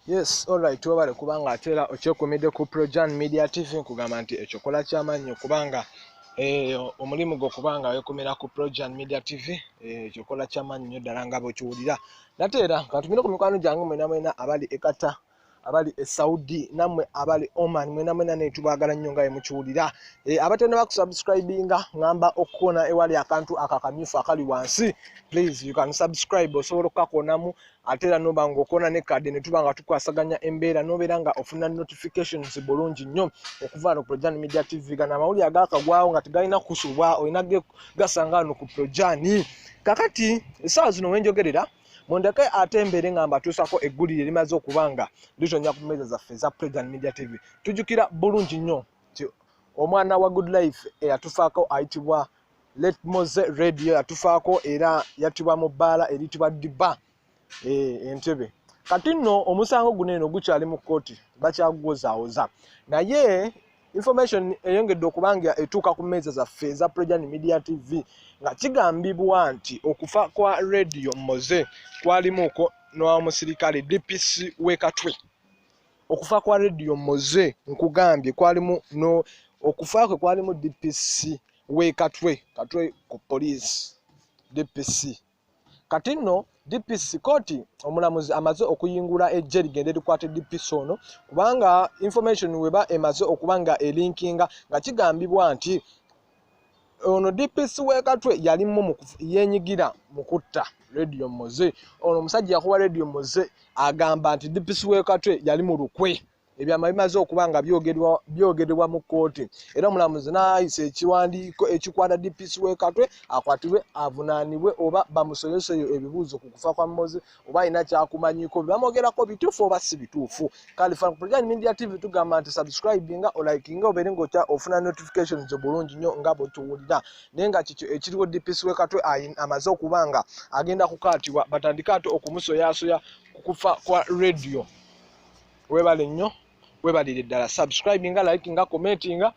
Yes, alright, webale kubanga ate era okyekumidde ku Projan Media TV. Nkugamba nti ekyo kola kyamaanyi kubanga omulimu gwo kubanga wekumira ku Projan Media TV, ekyo kola kyamaanyi nnyo ddala nga bwekiwulira. Nate era kantumire ku mikwano gyange mwena mwena abali e Qatar, abali e Saudi, nammwe abali Oman, mwena mwena naye tubaagala nnyo nga bwemukiwulira. Abatenda bakusubscribinga, ngamba okukoona ewali akantu akakamyufu akali wansi, please, you can subscribe, osobola okukakoonamu ate era noba ng'okoona ne kadi ne tuba nga tukwasaganya embeera n'obeera nga ofuna notifications bulungi nnyo okuva wano ku Projan Media TV. Gano amawulire agakagwawo nga tegalina kusubwa, olina gasanga wano ku Projan. Kakati essaawa zino wenjogerera, mundeke ate embeere nga mbatuusako eggulire erimaze okuba nga litonya ku mmeeza zaffe eza Projan Media TV. Tujjukira bulungi nnyo nti omwana wa Good Life eyatufaako ayitibwa Let Moze Radio yatufaako era yattibwa mu bbaala eriyitibwa Diba Entebe. Kati nno omusango guno eno gukyali mu kkooti, bakyagwozaawoza, naye information eyongedde okuba nga etuuka ku mmeeza zaffe eza Projan Media TV nga kigambibwa nti okufa kwa Radio Moze kwalimuuko n'omusirikale DPC w'e Katwe. Okufa kwa Radio Moze, nkugambye, kwalimu no okufa kwe kwalimu DPC w'e Katwe, Katwe ku police DPC. Kati nno DPC kooti omulamuzi amaze okuyingula ejje ligende likwate DPC ono, kubanga information weba emaze okuba nga elinkinga nga kigambibwa nti ono DPC w'e Katwe yalimu yenyigira mu kutta Radio Moze. Ono omusajja yakuba Radio Moze agamba nti DPC w'e Katwe yali mu lukwe. Ebyama bimaze okuba nga byogerebwa mu kkooti era omulamuzi n'ayisa ekiwandiiko ekikwata DPC w'e Katwe akwatibwe avunaanibwe oba bamusoyoseyo ebibuuzo ku kufa kwa Moze, oba alina kyakumanyiko, bamwogerako bituufu oba si bituufu. Kale Projan Media TV tugamba nti subscribinga, olikinga, obeere ng'otya ofuna notifications bulungi nnyo nga bwetuwulira. Naye nga kikyo ekiriwo, DPC w'e Katwe amaze okuba nga agenda kukaatibwa, batandike ate okumusoyasoya ku kufa kwa Radio. Webale nnyo, webalire ddala. Subscribinga, likinga, commentinga.